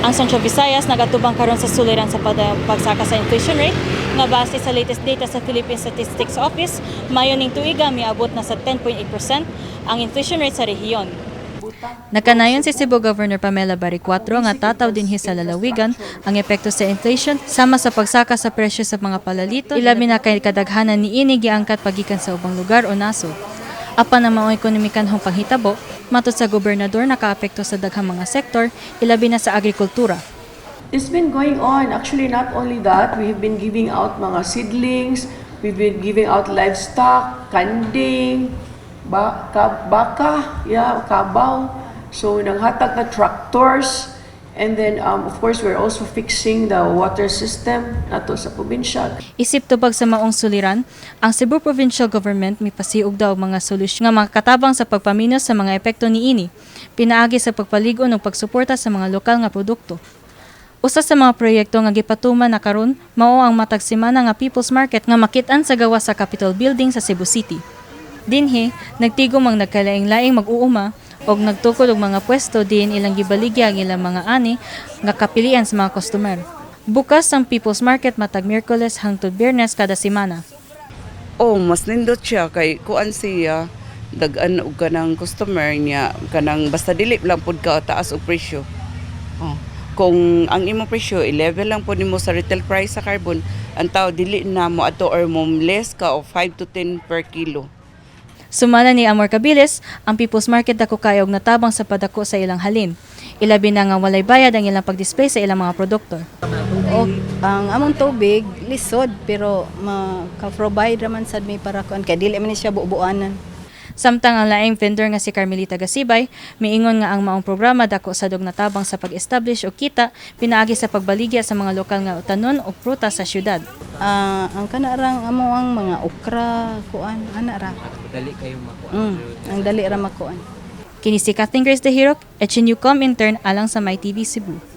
Ang Central Visayas nagatubang karon sa suliran sa padayong pagsaka sa inflation rate nga base sa latest data sa Philippine Statistics Office, Mayo ning tuiga miabot na sa 10.8% ang inflation rate sa rehiyon. Nakanayon si Cebu Governor Pamela Baricuatro nga tataw dinhi sa lalawigan ang epekto sa inflation sama sa pagsaka sa presyo sa mga palalito, ilabi na kay kadaghanan niini giangkat pagikan sa ubang lugar o nasod. Apan ang maong ekonomikanhong panghitabo, matod sa gobernador, nakaapekto sa daghang mga sektor, ilabi na sa agrikultura. It's been going on. Actually, not only that, we have been giving out mga seedlings, we've been giving out livestock, kanding, baka, yeah, kabaw. So, nanghatag na tractors. And then, of course, we're also fixing the water system nato sa probinsya. Isip tubag sa maong suliran, ang Cebu Provincial Government mipasiog daw og mga solusyon nga makakatabang sa pagpaminos sa mga epekto niini, pinaagi sa pagpalig-on ug pagsuporta sa mga lokal nga produkto. Usa sa mga proyekto nga gipatuman na karon mao ang matag semana nga People's Market nga makit-an sa gawas sa Capitol Building sa Cebu City. Dinhi, nagtigom ang nagkalaing-laing mag-uuma og nagtukod og mga pwesto diin ilang gibaligya ang ilang mga ani nga kapilian sa mga customer. Bukas ang People's Market matag Miyerkules hangtod Biyernes kada semana. Oh, mas nindot siya kay kuan siya, dag-an og kanang customer niya, kanang basta dili lang pud ka taas og presyo. Oh. Kung ang imong presyo i-level lang pud nimo sa retail price sa carbon, ang tao dili na mo ato or mo less ka o 5 to 10 per kilo. Sumala ni Amor Cabiles, ang People's Market dako kayo og natabang sa padako sa ilang halin. Ilabi na nga walay bayad ang ilang pag-display sa ilang mga produkto. O, ang among tubig lisod, pero maka-provide raman sad mi para kuan kay dili man ni siya bubuanan. Samtang ang laing vendor nga si Carmelita Gasibay, miingon nga ang maong programa dako sad og natabang sa pag-establish og kita pinaagi sa pagbaligya sa mga lokal nga utanon ug prutas sa syudad. Ah, ang kanarang amo ang mga okra kuan ana ra. Dali kayo makuha. Ang dali ra makuan. Kini si Kathleen Grace Dehirok, HNUCOM intern alang sa MyTV Cebu.